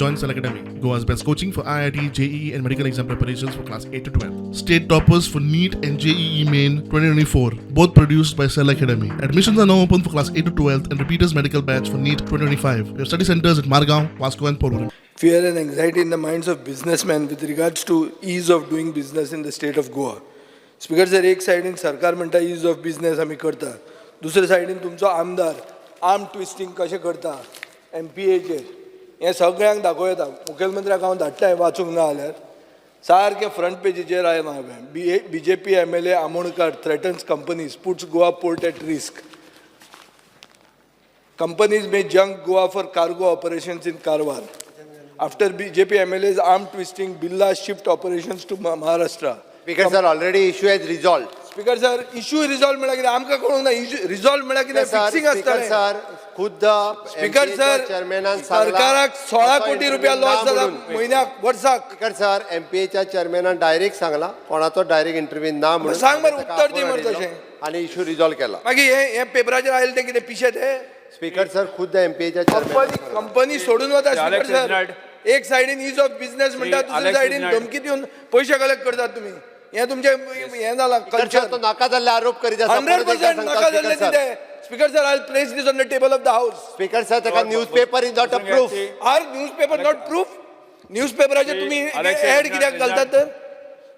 Join Cell Academy, Goa's best coaching for IIT, JEE, and medical exam preparations for class 8 to 12. State toppers for NEET and JEE Main 2024, both produced by Cell Academy. Admissions are now open for class 8 to 12 and repeaters medical batch for NEET 2025. We have study centers at Margaon, Vasco, and Porvorim. Fear and anxiety in the minds of businessmen with regards to ease of doing business in the state of Goa. Speaker sir, एक सायडीन सरकार म्हणटा is of business आमी करता, दुसरे सायडीन तुमचो आमदार आर्म ट्विस्टींग कशें करता एमपीएचेर, हें सगळ्यांक दाखोवं येता. मुखेलमंत्र्याक हांव धाडटा, वाचूंक ना जाल्यार सारकें फ्रंट पेजीचेर आयलां हांवें. BJP MLA Amonkar threatens companies, puts Goa port at risk. Companies may junk Goa for cargo operations in Karwar. After BJP MLA's arm twisting, Birla shift operations to Maharashtra. Speaker sir, already issue has resolved. Speaker sir, issue resolve म्हळ्यार कितें आमकां कळूंक ना. Issue resolve म्हळ्यार कितें? Fixing speaker आसतलें. Sir, खुद्द speaker sir, चेअरमॅनान सांगला सरकाराक 16 कोटी रुपया लॉस जाला म्हयन्याक, वर्साक. स्पीकर सर, एमपीएच्या चेअरमॅनान डायरेक्ट सांगला, कोणाचो डायरेक्ट इंटरव्यू ना म्हणून. सांग मरे, ताका उत्तर दी आपोवन मरे हाडिल्लो तशें. आनी इश्यू रिजॉल्व केला. मागीर हे हे पेपराचेर आयलें तें कितें पिशें तें? स्पीकर सर, खुद्द एमपीएच्या कंपनी चेअरमॅन कंपनी सोडून वता. Speaker Alex sir, Reginald. एक सायडीन ईज ऑफ बिझनेस म्हणटा, दुसऱ्या Alex सायडीन Reginald. धमकी दिवन पयशे कलेक्ट करतात तुमी. हें तुमचें हें जालां सर, कल्चर. तो नाका जाल्ले आरोप करीत आसा. हंड्रेड परत एकदा पर्संट सांगता, नाका जाल्लें स्पीकर सर. तितें. Speaker sir, I place this on the table of the house. Speaker sir, ताका newspaper is not a proof. Are newspaper not proof? News पेपराचेर Shri तुमी Alex add कित्याक Reginald. घालतात तर?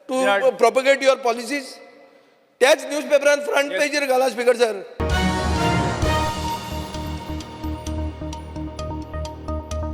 To Reginald. Propagate your policies. त्याच news पेपरान front पेजीर घाला, स्पीकर सर.